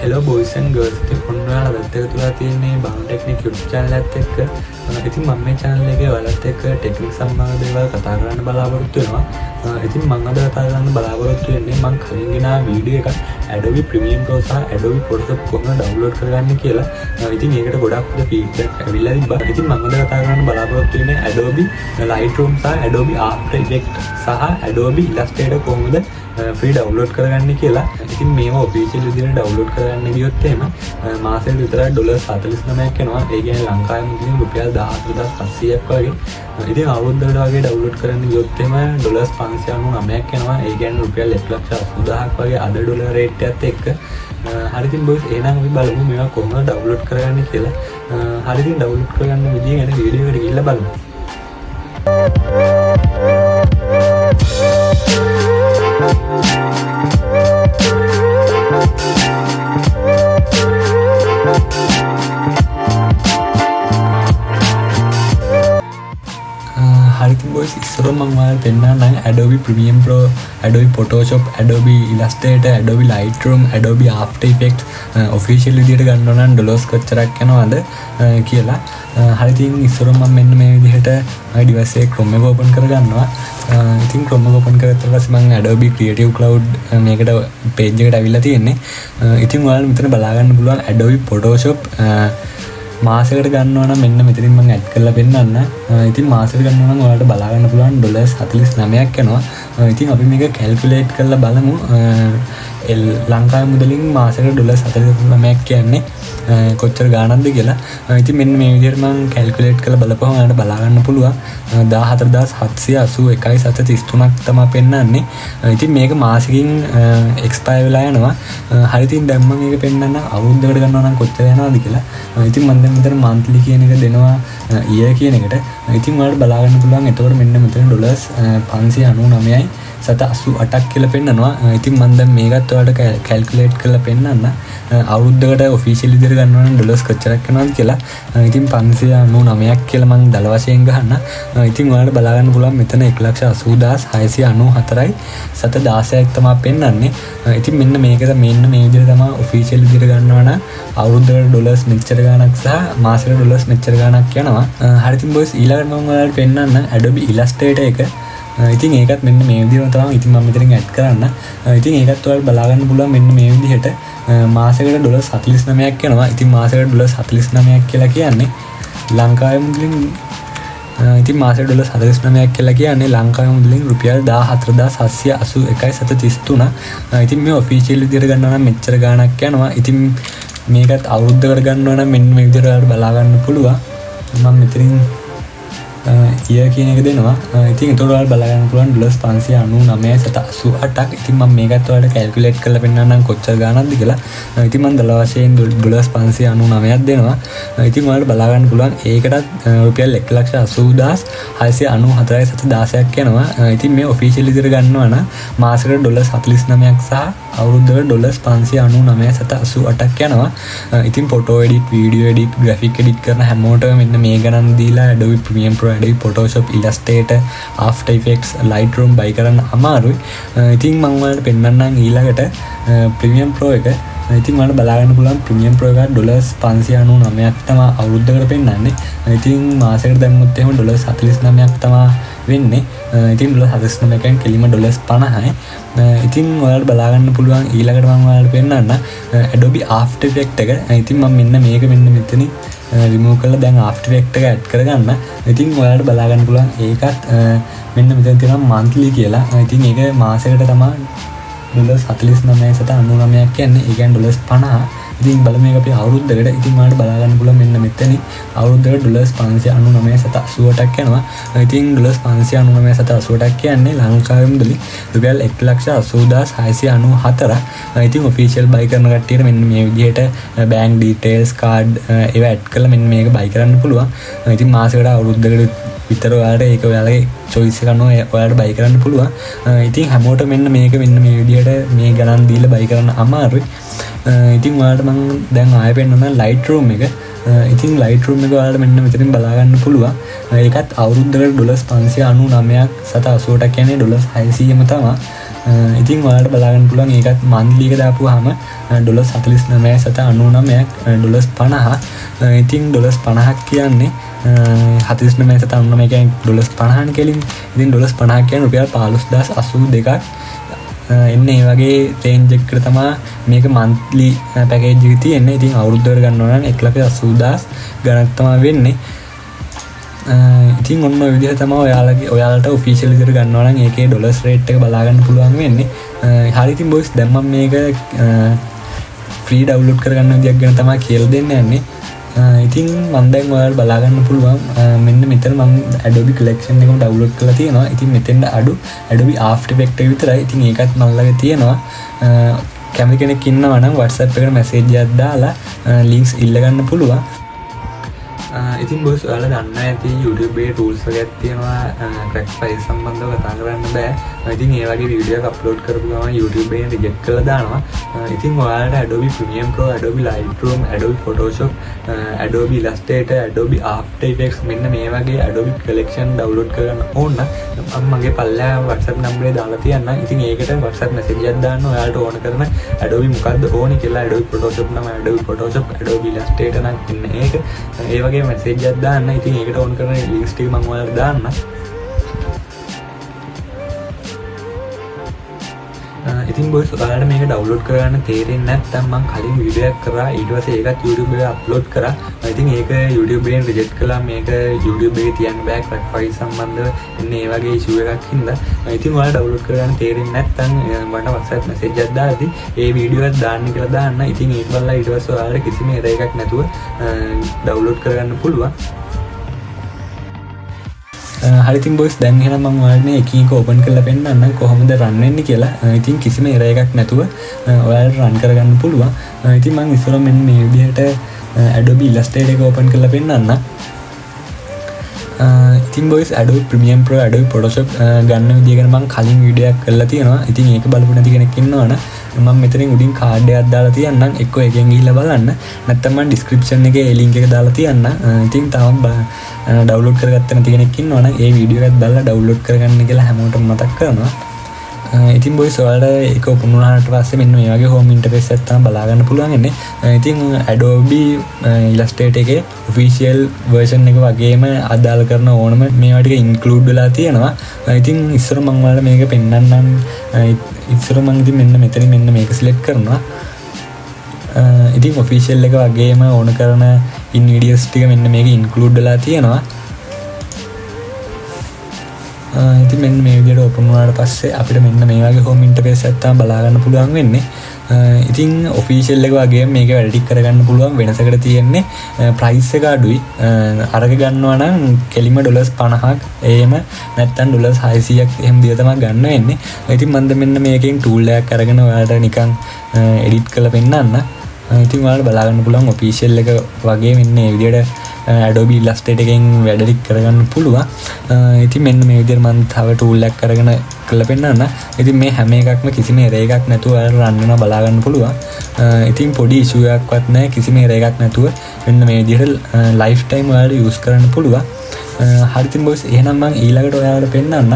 Hello boys and girls, ඉතින් ඔන්න ඔයාලා අදත් එකතු වෙලා තියෙන්නේ බානු ටෙක්නික් YouTube channel එකත් එක්ක. ඉතින් මම මේ channel එකේ ඔයාලත් එක්ක ටෙක්නික් සම්බන්ධ දේවල් කතා කරන්න බලාපොරොත්තු වෙනවා. ඉතින් මම අද කතා කරන්න බලාපොරොත්තු වෙන්නේ මම කලින් ගෙනාව වීඩියෝ එකක් Adobe Premiere Pro සහ Adobe Photoshop කොහොමද ඩවුන්ලෝඩ් කරගන්නේ කියලා. ඉතින් ඒකට ගොඩක් හොඳ ෆීඩ්බැක් ඇවිල්ලා තිබ්බා. ඉතින් මම අද කතා කරන්න බලාපොරොත්තු වෙන්නේ Adobe Lightroom සහ Adobe After Effects සහ Adobe Illustrator කොහොමද ෆ්‍රී ඩවුන්ලෝඩ් කරගන්නේ කියලා. ඉතින් මේවා ඔෆිෂියල් විදිහට ඩවුන්ලෝඩ් කරගන්න ගියොත් එහෙම මාසෙකට විතර ඩොලර්ස් 49ක් යනවා. ඒ කියන්නේ ලංකාවේ මුදලින් රුපියල් 14,700ක් වගේ. ඉතින් අවුරුද්දකට වගේ ඩවුන්ලෝඩ් කරන්න ගියොත් එහෙම ඩොලර්ස් 599ක් යනවා. ඒ කියන්නේ රුපියල් 1,80,000ක් වගේ අද ඩොලර් රේට් එකත් එක්ක. හරි, ඉතින් බොයිස්, එහෙනම් අපි බලමු මේවා කොහොමද ඩවුන්ලෝඩ් කරගන්නේ කියලා. හරි, ඉතින් ඩවුන්ලෝඩ් කරගන්න විදිය ගැන වීඩියෝ එකට ගිහිල්ලා බලමු. හරි, ඉතින් බොයිස්, ඉස්සරව මම ඔයාලට පෙන්නන්නම් Adobe Premiere Pro, Adobe Photoshop, Adobe Illustrator, Adobe Lightroom, Adobe After Effects official විදියට ගන්න නම් ඩොලර්ස් කොච්චරක් යනවද කියලා. හරි, ඉතින් ඉස්සරව මම මෙන්න මේ විදිහට මගේ ඩිවයිස් එකේ Chrome එක ඕපන් කරගන්නවා. ඉතින් Chrome එක ඕපන් කරගත්ත පස්සේ මම Adobe Creative Cloud මේකට පේජ් එකට ඇවිල්ලා තියෙන්නේ. ඉතින් ඔයාලා මෙතන බලා ගන්න පුළුවන් Adobe Photoshop මාසෙකට ගන්නවා නම් මෙන්න මෙතනින් මම ඇඩ් කරලා පෙන්නන්න. ඉතින් මාසෙකට ගන්නවා නම් ඔයාලට බලා ගන්න පුළුවන් ඩොලර්ස් 49ක් යනවා. ඉතින් අපි මේක කැල්කියුලේට් කරලා බලමු. ලංකාවේ මුදලින් මාසෙකට ඩොලර්ස් 49ක් කියන්නේ කොච්චර ගාණක්ද කියලා. ඉතින් මෙන්න මේ විදිහට මම කැල්කියුලේට් කරලා බලපුවම ඔයාලට බලා ගන්න පුළුවන් 14,781.33ක් තමයි පෙන්නන්නේ. ඉතින් මේක මාසෙකින් එක්ස්පයර් වෙලා යනවා. හරි, ඉතින් දැන් මම මේක පෙන්නන්න අවුරුද්දකට ගන්නවා නම් කොච්චර යනවද කියලා. ඉතින් මම දැන් මෙතන මන්ත්ලි කියන එක දෙනවා ඉයර් කියන එකට. ඉතින් ඔයාලට බලා ගන්න පුළුවන් එතකොට මෙන්න මෙතන ඩොලර්ස් 599.88ක් කියලා පෙන්නනවා. ඉතින් මම දැන් මේකත් ඔයාලට කැල්කියුලේට් කරලා පෙන්නන්න. අවුරුද්දකට ඔෆිෂියල් විදිහට ගන්නවා නම් ඩොලර්ස් කොච්චරක් යනවද කියලා. ඉතින් 599ක් කියලා මං දල වශයෙන් ගහන්න. ඉතින් ඔයාලට බලා ගන්න පුළුවන් මෙතන 1,80,694.16ක් තමයි පෙන්නන්නේ. ඉතින් මෙන්න මේක මෙන්න මේ විදිහට තමයි ඔෆිෂියල් විදිහට ගන්නවා නම් අවුරුද්දකට ඩොලර්ස් මෙච්චර ගාණක් සහ මාසෙකට ඩොලර්ස් මෙච්චර ගාණක් යනවා. හරි, ඉතින් බොයිස්, ඊළඟට මම ඔයාලට පෙන්නන්න Adobe Illustrator එක. ඉතින් ඒකත් මෙන්න මේ විදිහම තමයි. ඉතින් මම මෙතනින් ඇඩ් කරන්න. ඉතින් ඒකත් ඔයාලට බලා ගන්න පුළුවන් මෙන්න මේ විදිහට මාසෙකට ඩොලර්ස් 49ක් යනවා. ඉතින් මාසෙකට ඩොලර්ස් 49ක් කියලා කියන්නේ ලංකාවේ මුදලින් ඉතින් මාසෙට ඩොලර්ස් 49ක් කියලා කියන්නේ ලංකාවේ මුදලින් රුපියල් 14,781.33. ඉතින් මේ ඔෆිෂියල් විදිහට ගන්නවා නම් මෙච්චර ගාණක් යනවා. ඉතින් මේකත් අවුරුද්දකට ගන්නවා නම් මෙන්න මේ විදිහට ඔයාලට බලා ගන්න පුළුවන්. මම මෙතනින් ඉයර් කියන එක දෙනවා. ඉතින් එතකොට ඔයාලට බලා ගන්න පුළුවන් ඩොලර්ස් 599.88ක්. ඉතින් මම මේකත් ඔයාලට කැල්කියුලේට් කරලා පෙන්නන්නම් කොච්චර ගාණක්ද කියලා. ඉතින් මම දල වශයෙන් ඩොලර්ස් 599ක් දෙනවා. ඉතින් ඔයාලට බලා ගන්න පුළුවන් ඒකටත් රුපියල් 1,80,694.16ක් යනවා. ඉතින් මේ ඔෆිෂියල් විදිහට ගන්නවා නම් මාසෙකට ඩොලර්ස් 49ක් සහ අවුරුද්දකට ඩොලර්ස් 599.88ක් යනවා. ඉතින් photo edit, video edit, graphic edit කරන හැමෝටම මෙන්න මේ ගණන් දීලා Adobe Premiere Pro, Adobe Photoshop, Illustrator, After Effects, Lightroom buy කරන්න අමාරුයි. ඉතින් මම ඔයාලට පෙන්නන්නම් ඊළඟට Premiere Pro එක. ඉතින් ඔයාලට බලා ගන්න පුළුවන් Premiere Pro එක ඩොලර්ස් 599ක් තමයි අවුරුද්දකට පෙන්නන්නේ. ඉතින් මාසෙකට දැම්මොත් එහෙම ඩොලර්ස් 49ක් තමයි වෙන්නේ. ඉතින් ඩොලර් 49 කියන්නේ කෙලින්ම ඩොලර්ස් 50යි. ඉතින් ඔයාලට බලා ගන්න පුළුවන් ඊළඟට මම ඔයාලට පෙන්නන්න Adobe After Effects එක. ඉතින් මම මෙන්න මේක මෙන්න මෙතනින් රිමූව් කරලා දැන් After Effects එක ඇඩ් කරගන්න. ඉතින් ඔයාලට බලා ගන්න පුළුවන් ඒකත් මෙන්න මෙතන තියෙනවා මන්ත්ලි කියලා. ඉතින් ඒක මාසෙකට තමයි ඩොලර්ස් 49.99ක් කියන්නේ. ඒ කියන්නේ ඩොලර්ස් 50. ඉතින් බලමු මේක අපි අවුරුද්දකට. ඉතින් ඔයාලට බලා ගන්න පුළුවන් මෙන්න මෙතනින් අවුරුද්දකට ඩොලර්ස් 599.88ක් යනවා. ඉතින් ඩොලර්ස් 599.88ක් කියන්නේ ලංකාවේ මුදලින් රුපියල් 1,80,694ක්. ඉතින් ඔෆිෂියල් බයි කරන කට්ටියට මෙන්න මේ විදිහට බැංක් ඩීටේල්ස්, කාඩ් ඒවා ඇඩ් කරලා මෙන්න මේක බයි කරන්න පුළුවන්. ඉතින් මාසෙකට අවුරුද්දකට විතර ඔයාලට ඒක ඔයාලගේ චොයිස් එක අනුව ඔයාලට බයි කරන්න පුළුවන්. ඉතින් හැමෝටම මෙන්න මේක මෙන්න මේ විදිහට මේ ගණන් දීලා බයි කරන්න අමාරුයි. ඉතින් ඔයාලට මං දැන් ආයෙ පෙන්නන Lightroom එක. ඉතින් Lightroom එක ඔයාලට මෙන්න මෙතනින් බලා ගන්න පුළුවන්. ඒකත් අවුරුද්දකට ඩොලර්ස් 599.88ක් කියන්නේ ඩොලර්ස් 600ම තමයි. ඉතින් ඔයාලට බලා ගන්න පුළුවන් ඒකත් මන්ත්ලි එක දාපුවාම ඩොලර්ස් 49.99ක්, ඩොලර්ස් 50. ඉතින් ඩොලර්ස් 50ක් කියන්නේ 49.99 කියන්නේ ඩොලර්ස් 50නේ කෙලින්. ඉතින් ඩොලර්ස් 50ක් කියන්නේ රුපියල් 15082ක්. එන්න ඒ වගේ රේන්ජ් එකකට තමා මේක මන්ත්ලි පැකේජ් එක තියෙන්නේ. ඉතින් අවුරුද්දකට ගන්නවා නම් 1,80,000 ගණක් තමා වෙන්නේ. ඉතින් ඔන්න ඔය විදිහට තමයි ඔයාලට ඔෆිෂියල් විදිහට ගන්නවා නම් ඒකේ ඩොලර්ස් රේට් එක බලා ගන්න පුළුවන් වෙන්නේ. හරි, ඉතින් බොයිස්, දැන් මම මේක ෆ්‍රී ඩවුන්ලෝඩ් කරගන්න විදියක් ගැන තමයි කියලා දෙන්න යන්නේ. ඉතින් මම දැන් ඔයාලට බලා ගන්න පුළුවන් මෙන්න මෙතන මම Adobe collection එකම ඩවුන්ලෝඩ් කරලා තියෙනවා. ඉතින් මෙතෙන්ට අඩු Adobe After Effects එක විතරයි. ඉතින් ඒකත් මං ළඟ තියෙනවා. කැමති කෙනෙක් ඉන්නවා නම් WhatsApp එකට මැසේජ් එකක් දාලා ලින්ක්ස් ඉල්ල ගන්න පුළුවන්. ඉතින් බොයිස්, ඔයාලා දන්නවා ඇති YouTube එකේ ටූල්ස් වගේක් තියෙනවා, ක්‍රැක් ෆයිල් සම්බන්ධව කතා කරන්න බෑ. ඉතින් ඒ වගේ වීඩියෝ එකක් අප්ලෝඩ් කරපු ගමන් YouTube එකෙන් රිජෙක්ට් කරලා දානවා. ඉතින් ඔයාලට Adobe Premiere Pro, Adobe Lightroom, Adobe Photoshop, Adobe Illustrator, Adobe After Effects මෙන්න මේ වගේ Adobe collection download කරගන්න ඕන නම් මම මගේ පල්ලෙහා WhatsApp නම්බරේ දාලා තියන්නම්. ඉතින් ඒකට WhatsApp message එකක් දාන්න ඔයාලට ඕන කරන Adobe මොකද්ද ඕනේ කියලා. Adobe Photoshop නම් Adobe Photoshop, Adobe Illustrator නම් එන්න ඒක. ඒ වගේ මැසේජ් එකක් දාන්න. ඉතින් ඒකට ඕන කරන ලින්ක්ස් ටික මම ඔයාලට දාන්නම්. ඉතින් බොයිස්, ඔයාලට මේක ඩවුන්ලෝඩ් කරගන්න තේරෙන්නේ නැත්නම් මං කලින් වීඩියෝ එකක් කරා. ඊට පස්සේ ඒකත් YouTube එකේ අප්ලෝඩ් කරා. ඉතින් ඒක YouTube එකෙන් රිජෙක්ට් කළා. මේක YouTube එකේ තියන්න බෑ ක්‍රැක් ෆයිල් සම්බන්ධව එන්නේ ඒ වගේ ඉෂුව එකක් හින්දා. ඉතින් ඔයාලා ඩවුන්ලෝඩ් කරගන්න තේරෙන්නේ නැත්නම් මට WhatsApp message එකක් දාද්දි ඒ වීඩියෝ එකක් දාන්න කියලා දාන්න. ඉතින් ඒක බලලා ඊට පස්සේ ඔයාලට කිසිම එරර් එකක් නැතුව ඩවුන්ලෝඩ් කරගන්න පුළුවන්. හරි, ඉතින් බොයිස්, දැන් එහෙනම් මම ඔයාලට මේ එකින් එක ඕපන් කරලා පෙන්නන්නම් කොහොමද රන් වෙන්නේ කියලා. ඉතින් කිසිම එරර් එකක් නැතුව ඔයාලට රන් කරගන්න පුළුවන්. ඉතින් මම ඉස්සරහ මෙන්න මේ විදිහට Adobe Illustrator එක ඕපන් කරලා පෙන්නන්නම්. ඉතින් boys, Adobe Premiere Pro, Adobe Photoshop ගන්න විදිය ගැන මම කලින් වීඩියෝ එකක් කරලා තියෙනවා. ඉතින් ඒක බලපු නැති කෙනෙක් ඉන්නවනම් මම මෙතනින් උඩින් කාඩ් එකක් දාලා තියන්නම්. එක්කෝ එකෙන් ගිහිල්ලා බලන්න. නැත්නම් මම ඩිස්ක්‍රිප්ෂන් එකේ ඒ ලින්ක් එක දාලා තියන්නම්. ඉතින් තාම ඩවුන්ලෝඩ් කරගත්තේ නැති කෙනෙක් ඉන්නවනම් ඒ වීඩියෝ එකත් බලලා ඩවුන්ලෝඩ් කරගන්න කියලා හැමෝටම මතක් කරනවා. ඉතින් බොයිස්, ඔයාලට ඒක ඕපන් වුණාට පස්සේ මෙන්න මේ වගේ හෝම් ඉන්ටර්ෆේස් එකක් තමයි බලා ගන්න පුළුවන් වෙන්නේ. ඉතින් Adobe Illustrator එකේ ඔෆිෂියල් වර්ෂන් එක වගේම අදාළ කරන ඕනම මේවා ටික ඉන්ක්ලූඩ් වෙලා තියෙනවා. ඉතින් ඉස්සර මම ඔයාලට මේක පෙන්නන්නම්. ඉස්සර මම ඉතින් මෙන්න මෙතනින් මෙන්න මේක සිලෙක්ට් කරනවා. ඉතින් ඔෆිෂියල් එක වගේම ඕන කරන ඉන්ග්‍රීඩියන්ට්ස් ටික මෙන්න මේක ඉන්ක්ලූඩ් වෙලා තියෙනවා. ඉතින් මෙන්න මේ විදිහට ඕපන් වුණාට පස්සේ අපිට මෙන්න මේ වගේ හෝම් ඉන්ටර්ෆේස් එකක් තමයි බලා ගන්න පුළුවන් වෙන්නේ. ඉතින් ඔෆිෂියල් එක වගේම මේක වැඩ ටික කරගන්න පුළුවන්. වෙනසකට තියෙන්නේ ප්‍රයිස් එක අඩුයි. අරක ගන්නවා නම් කෙලිම ඩොලර්ස් 50ක් එහෙම නැත්නම් ඩොලර්ස් 600ක් එහෙම දීලා තමයි ගන්න වෙන්නේ. ඉතින් මම දැන් මෙන්න මේකෙන් ටූල් එකක් අරගෙන ඔයාලට නිකන් එඩිට් කරලා පෙන්නන්න. ඉතින් ඔයාලට බලා ගන්න පුළුවන් ඔෆිෂියල් එක වගේ මෙන්න මේ විදිහට Adobe Illustrator එකෙන් වැඩ ටික කරගන්න පුළුවන්. ඉතින් මෙන්න මේ විදිහට මම තව ටූල් එකක් අරගෙන කරලා පෙන්නන්න. ඉතින් මේ හැම එකක්ම කිසිම එරර් එකක් නැතුව ඔයාලට රන් වෙනවා බලා ගන්න පුළුවන්. ඉතින් පොඩි ඉෂුව එකක්වත් නැහැ. කිසිම එරර් එකක් නැතුව මෙන්න මේ විදිහට ලයිෆ් ටයිම් ඔයාලට යූස් කරන්න පුළුවන්. හරි, ඉතින් බොයිස්, එහෙනම් මම ඊළඟට ඔයාලට පෙන්නන්න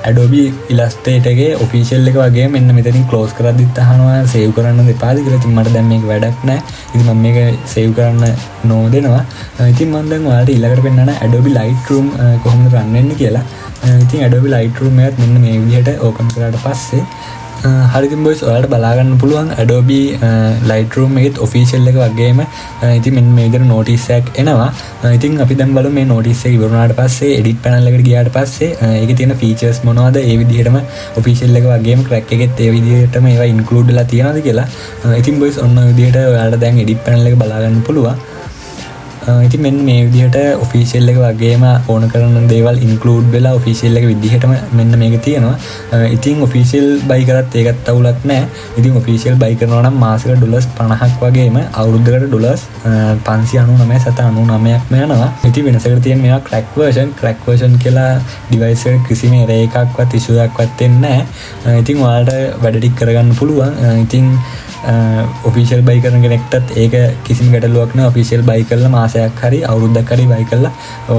Adobe Illustrator එකේ ඔෆිෂියල් එක වගේ මෙන්න මෙතනින් ක්ලෝස් කරද්දිත් අහනවා සේව් කරන්න එපාද කියලා. ඉතින් මට දැන් මේක වැඩක් නෑ. ඉතින් මම මේක සේව් කරන්න නෝ දෙනවා. ඉතින් මම දැන් ඔයාලට ඊළඟට පෙන්නන Adobe Lightroom කොහොමද රන් වෙන්නේ කියලා. ඉතින් Adobe Lightroom එකත් මෙන්න මේ විදිහට ඕපන් කරාට පස්සේ, හරි, ඉතින් බොයිස්, ඔයාලට බලා ගන්න පුළුවන් Adobe Lightroom එකෙත් ඔෆිෂියල් එක වගේම ඉතින් මෙන්න මේ විදිහට නෝටිස් එකක් එනවා. ඉතින් අපි දැන් බලමු මේ නෝටිස් එක ඉවර වුණාට පස්සේ එඩිට් පැනල් එකට ගියාට පස්සේ ඒකේ තියෙන ෆීචර්ස් මොනවද, ඒ විදිහටම ඔෆිෂියල් එක වගේම ක්‍රැක් එකෙත් ඒ විදිහටම ඒවා ඉන්ක්ලූඩ් වෙලා තියෙනවද කියලා. ඉතින් බොයිස්, ඔන්න ඔය විදිහට ඔයාලට දැන් එඩිට් පැනල් එක බලා ගන්න පුළුවන්. ඉතින් මෙන්න මේ විදිහට ඔෆිෂියල් එක වගේම ඕන කරන දේවල් ඉන්ක්ලූඩ් වෙලා ඔෆිෂියල් එක විදිහටම මෙන්න මේක තියෙනවා. ඉතින් ඔෆිෂියල් බයි කරත් ඒකත් අවුලක් නෑ. ඉතින් ඔෆිෂියල් බයි කරනවා නම් මාසෙකට ඩොලර්ස් 50ක් වගේම අවුරුද්දකට ඩොලර්ස් 599.99ක්ම යනවා. ඉතින් වෙනසකට තියෙන මේවා ක්‍රැක් වර්ෂන්. ක්‍රැක් වර්ෂන් කියලා ඩිවයිස් එකට කිසිම එරර් එකක්වත් ඉෂුව එකක්වත් එන්නේ නෑ. ඉතින් ඔයාලට වැඩ ටික කරගන්න පුළුවන්. ඉතින් ඔෆිෂියල් බයි කරන කෙනෙක්ටත් ඒක කිසිම ගැටලුවක් නෑ. ඔෆිෂියල් බයි කරලා මාසයක් හරි අවුරුද්දක් හරි බයි කරලා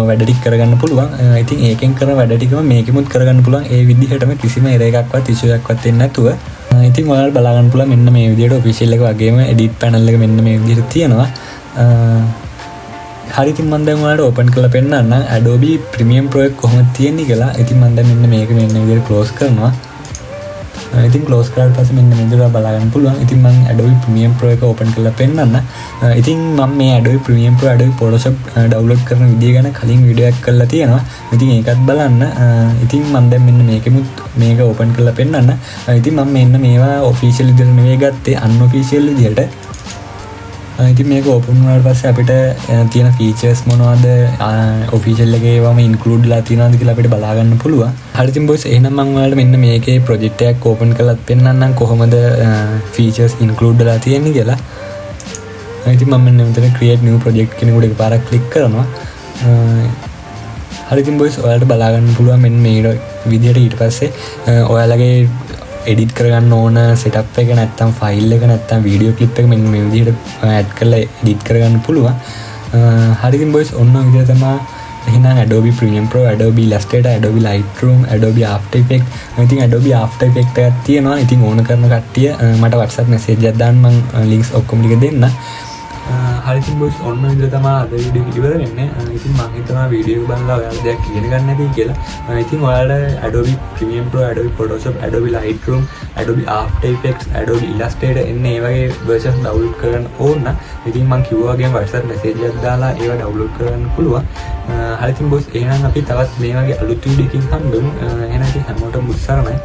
වැඩ ටික කරගන්න පුළුවන්. ඉතින් ඒකෙන් කරන වැඩ ටිකම මේකෙමුත් කරගන්න පුළුවන් ඒ විදිහටම, කිසිම එරර් එකක්වත් ඉෂූ එකක්වත් එන්නේ නැතුව. ඉතින් ඔයාලට බලා ගන්න පුළුවන් මෙන්න මේ විදිහට ඔෆිෂියල් එක වගේම එඩිට් පැනල් එක මෙන්න මේ විදිහට තියෙනවා. හරි, ඉතින් මම දැන් ඔයාලට ඕපන් කරලා පෙන්නන්නම් Adobe Premiere Pro එක කොහොමද තියෙන්නේ කියලා. ඉතින් මම දැන් මෙන්න මේක මෙන්න මේ විදිහට ක්ලෝස් කරනවා. ඉතින් ක්ලෝස් කරාට පස්සේ මෙන්න මේ විදිහට බලා ගන්න පුළුවන්. ඉතින් මම Adobe Premiere Pro එක ඕපන් කරලා පෙන්නන්න. ඉතින් මම මේ Adobe Premiere Pro, Adobe Photoshop download කරන විදිය ගැන කලින් වීඩියෝ එකක් කරලා තියෙනවා. ඉතින් ඒකත් බලන්න. ඉතින් මම දැන් මෙන්න මේකෙමුත් මේක ඕපන් කරලා පෙන්නන්න. ඉතින් මම මෙන්න මේවා ඔෆිෂියල් විදිහට නෙවෙයි ගත්තේ, අන්ඔෆිෂියල් විදිහට. ඉතින් මේක ඕපන් වුණාට පස්සේ අපිට තියෙන ෆීචර්ස් මොනවද, ඔෆිෂියල් එකේ ඒවම ඉන්ක්ලූඩ් වෙලා තියෙනවද කියලා අපිට බලා ගන්න පුළුවන්. හරි, ඉතින් බොයිස්, එහෙනම් මම ඔයාලට මෙන්න මේකේ ප්‍රොජෙක්ට් එකක් ඕපන් කරලත් පෙන්නන්නම් කොහොමද ෆීචර්ස් ඉන්ක්ලූඩ් වෙලා තියෙන්නේ කියලා. ඉතින් මම මෙන්න මෙතන create new project කියන එකට එකපාරක් ක්ලික් කරනවා. හරි, ඉතින් බොයිස්, ඔයාලට බලා ගන්න පුළුවන් මෙන්න මේ විදිහට ඊට පස්සේ ඔයාලගේ එඩිට් කරගන්න ඕන සෙටප් එක නැත්තම් ෆයිල් එක නැත්තම් වීඩියෝ ක්ලිප් එක මෙන්න මේ විදිහට ඇඩ් කරලා එඩිට් කරගන්න පුළුවන්. හරි, ඉතින් බොයිස්, ඔන්න ඔය විදිහට තමයි එහෙනම් Adobe Premiere Pro, Adobe Illustrator, Adobe Lightroom, Adobe After Effects. ඉතින් Adobe After Effects එකක් තියෙනවා. ඉතින් ඕන කරන කට්ටිය මට WhatsApp message එකක් දාන්න, මං links ඔක්කොම ටික දෙන්න. හරි, ඉතින් බොයිස්, ඔන්න ඔය විදිහට තමයි අද වීඩියෝ එක ඉවර වෙන්නේ. ඉතින් මං හිතනවා වීඩියෝ එක බලලා ඔයාලා දෙයක් ඉගෙන ගන්න ඇති කියලා. ඉතින් ඔයාලට Adobe Premiere Pro, Adobe Photoshop, Adobe Lightroom, Adobe After Effects, Adobe Illustrator එන්න ඒ වගේ versions download කරගන්න ඕන නම් ඉතින් මං කිව්වා වගේම WhatsApp message එකක් දාලා ඒවා ඩවුන්ලෝඩ් කරගන්න පුළුවන්. හරි, ඉතින් බොයිස්, එහෙනම් අපි තවත් මේ වගේ අලුත් වීඩියෝ එකකින් හම්බෙමු. එහෙනම් ඉතින් හැමෝටම බුදු සරණයි.